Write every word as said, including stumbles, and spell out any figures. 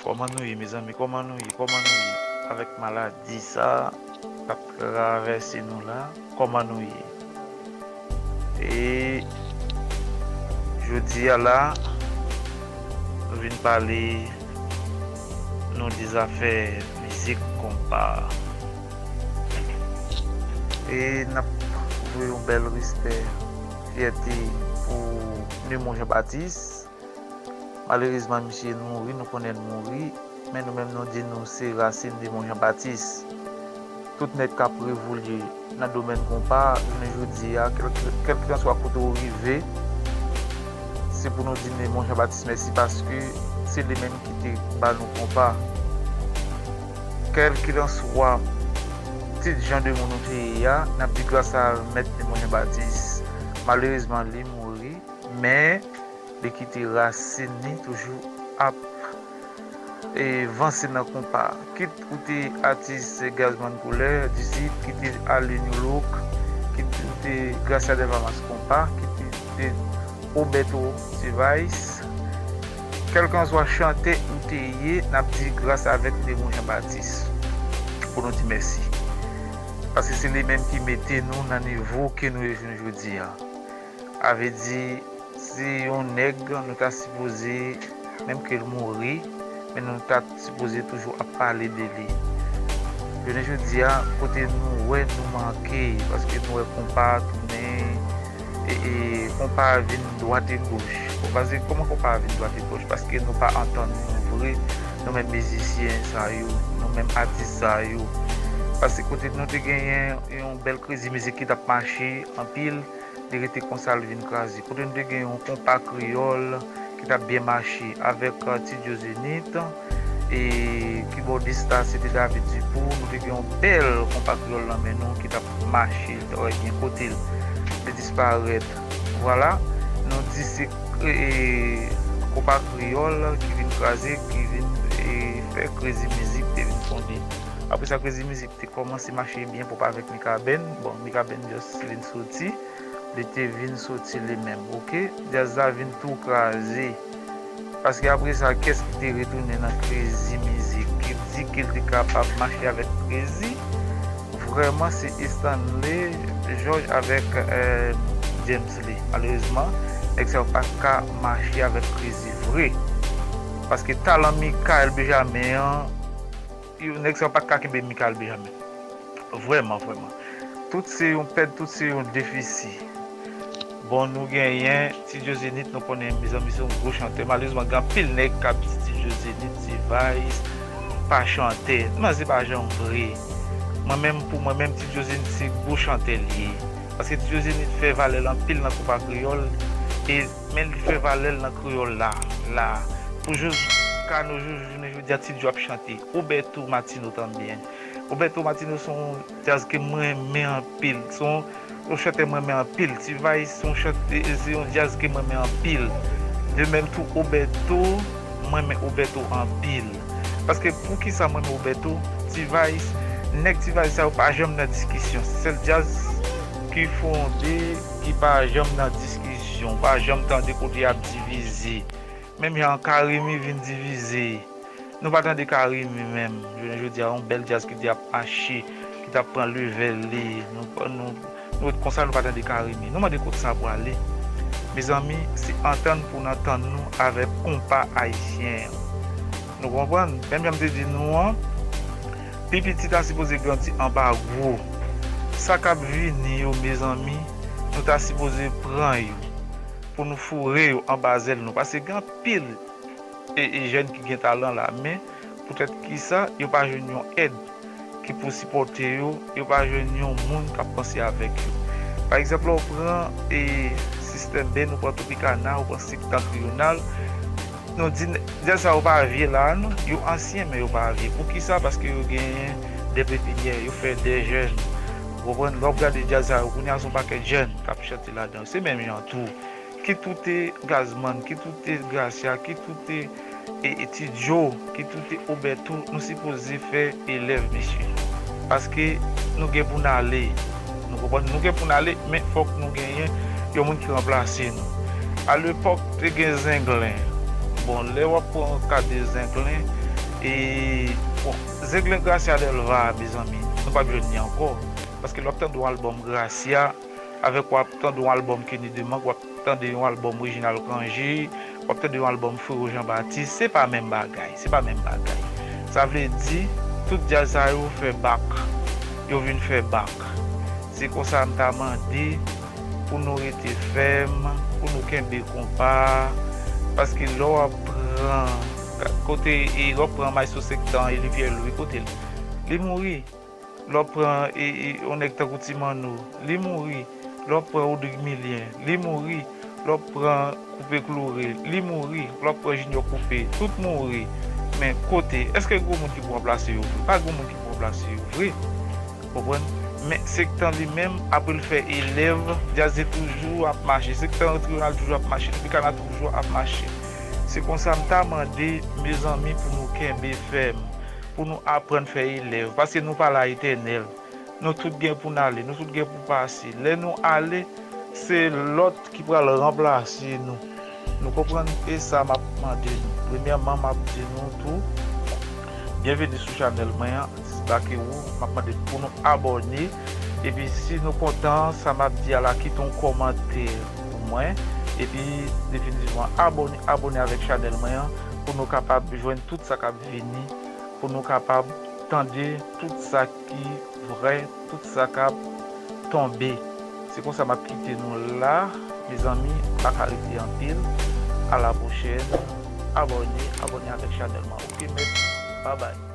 Kòman nou ye, mezanmi? Kòman nou ye? Kòman nou ye? Avèk maladi sa k ap travèse nou la, kòman nou ye? E jodi a la, nou vin pale nou de zafè mizik konpa. E n ap voye yon bèl respè, fyète pou Nemon Jean Baptiste. Malerezman, misye mouri, nou konnen l mouri, men nou menm nou di nou se rasin Nemon Jean Baptiste. Tout nèg k ap revolye nan domèn konpa, jounen jodi a, kèlke, kèlkanswa kote w rive, se pou nou di Nemon Jean Baptiste mèsi paske se li menm ki te ba nou konpa. Kèlkanswa tit jan de moun nou te ye a, n ap di gras a Mèt Nemon Jean Baptiste. Malerezman, li mouri, men li kite rasin li toujou ap e, vanse nan konpa. Kit ou te atis Gazman Koulè, Disip, kit ou te Ale New Look, kit ou te Gracia Delvamas Konpa, kit ou te Obeto T-Vice, kèlkanswa chantè ou te ye, n ap di gras avèk Nemon Jean Baptiste pou nou di mèsi. Paske se li menm ki mete nou nan nivo ke nou ye jounen jodi a. A vle di, se yon nèg nou ta sipoze, menm ke l mouri, men nou ta sipoze toujou ap pale de li. Jounen jodi a, kote nou wè nou manke, paske nou wè konpa tounen, e, e konpa vin dwat e goch. Bon, paske kòman konpa vin dwat e goch? Paske nou pa antann nou vre, nou menm mizisyen sa yo, nou menm atis sa yo. Paske kote nou te genyen yon bèl krezi mizik ki t ap mache anpil, li rete konsa, l vin kraze. Kote nou te gen yon konpa kreyòl ki t ap byen mache avèk, eh, Ti Djo Zenith, e kibòdis la se te David Dupou, nou te gen yon bèl konpa kreyòl nan men nou ki t ap mache trè byen. Kote l? Li disparèt. Vwala, nou di se, eh, konpa kreyòl ki vin kraze, ki vin, eh, fè Krezi Mizik te vin fonde. Apre sa, Krezi Mizik te kòmanse mache byen pwòp avèk Mikaben. Bon, Mikaben just vin soti. Li te vin soti li menm, oke? Djaz la vin tou kraze. Paske apre sa, kiyès ki te retounen nan Krezi Mizik? Ki di ke l te kapab mache avèk Krezi? Vrèman, se Stanley George avèk, eh, James Lee. Malerezman, nèg sa yo pa ka mache avèk Krezi vre. Paske talan Michael Benjamin an, yo, nèg sa yo pa t ka kenbe Michael Benjamin. Vrèman, vrèman. Tout se yon pèd, tout se yon defisi. Bon, nou genyen Ti Djo Zenith, nou konnen, mezanmi, se yon gwo chantè. Malerezman, gen anpil nèg k ap di Ti Djo Zenith, T-Vice, pa chantè. Men se pa janm vre. Mwen menm, pou mwen menm, Ti Djo Zenith se gwo chantè li ye. Paske Ti Djo Zenith fè valè l anpil nan konpa kreyòl. E men li fè valè l nan kreyòl la, la. Pou jis ka nou jou, jounen jodi a, Ti Djo ap chante. Roberto Martino tanbyen. Roberto Martino se yon djaz ke mwen renmen anpil. Se yon, yon chantè mwen renmen anpil. T-Vice se yon chantè, se yon djaz ke mwen renmen anpil. De menm tou Roberto, mwen renmen Roberto anpil. Paske poukisa mwen renmen Roberto? T-Vice, nèg T-Vice sa yo pa janm nan diskisyon. Sèl djaz ki fonde, ki pa janm nan diskisyon. Ou pa janm tande kote y ap divize. Menm jan Carimi vin divize. Nou pa tande Carimi menm. Jounen jodi a, yon bèl djaz ki te ap mache, ki t ap pran levèl li. Nou, nou, nou ret konsa, nou pa tande Carimi. Nou mande kote sa pwale. Mezanmi, se antann pou n antann nou avèk konpa ayisyen an. Nou konprann? Menm jan m te di nou an, pi piti ta sipoze grandi anba gwo. Sa k ap vini yo, mezanmi, nou ta sipoze pran yo pou nou foure yo anba zèl nou. Paske gen anpil e, e jèn ki gen talan la, men poutèt ki sa yo pa jwenn yon èd ki pou sipòte yo, yo pa jwenn yon moun k ap panse avèk yo. Pa egzanp, lè w pran, e, Sistèm Ben, ou pran Tropicana, ou pran Septentrional, nou di, djaz sa yo pa vye la, non, yo ansyen, men yo pa vye. Poukisa? Paske yo genyen de pepinyè, yo fè de jèn. Ou konprann? Lè w ap gade djaz sa yo, kounye a se yon pakèt jèn k ap chante ladan yo. Se menm jan tou. Kit ou te Gazman, kit ou te Gracia, kit ou te, e, e, Ti Djo, kit ou te Obeto, nou sipoze fè elèv, mesye. Paske nou gen pou n ale. Nou konprann? Nou gen pou n ale, men fòk nou genyen yon moun ki ranplase nou. Alepòk, te gen Zenglen. Bon, lè w ap pran ka de Zenglen, E, bon, Zenglen Gracia Delva, mezanmi, nou p ap jwenn li ankò. Paske lè w ap tande yon albòm Gracia, avèk w ap tande yon albòm Kenny Demank, w ap tande yon albòm Reginald Cangé, w ap tande yon albòm Frero Jean Baptiste, se pa menm bagay, se pa menm bagay. Sa vle di, tout djaz sa yo fè bak, yo vin fè bak. Se konsa m ta mande pou nou rete fèm, pou nou kenbe konpa, paske lè w ap pran, kote, e, lè w ap pran Maestro Senktan, Olivier Louis, kote l? Li mouri. Lè w ap pran, e, e, yon nèg tankou Ti Manno, li mouri. Lè w ap pran Rodrigue Milien, li mouri. Lè w ap pran Coupé Clouré, li mouri. Lè w ap pran Junior Coupé, tout mouri. Men kote, èske gen moun ki pou ranplase yo vre? Pa gen moun ki pou ranplase yo vre. Konprann? Men Senktan li menm, apre l fè Elèv, djaz li toujou ap mache. Senktan Triyonal toujou ap mache. Tropicana toujou ap mache. Se konsa m ta mande, mezanmi, pou nou kenbe fèm, pou nou aprann fè Elèv, paske nou pa la etènèl. Nou tout gen pou n ale, nou tout gen pou pase. Lè nou ale, se lòt ki pral ranplase nou. Nou konprann? E sa m ap mande nou. Premyèman, m ap di nou tou, byenveni sou chanèl mwen an, Disbake Wou. M ap mande pou nou abòne. Epi si nou kontan sa m ap di a la, kite yon kòmantè pou mwen. Epi definitivman, abòne, abòne avèk chanèl mwen an pou nou kapab jwenn tout sa k ap vini, pou nou kapab tande tout sa ki vrè, tout sa k ap tonbe. Se konsa m ap kite nou la, mezanmi, m pa ka rete anpil. A la pwochèn. Abòne, abòne avèk chanèl mwen. Oke, mèsi. Babay.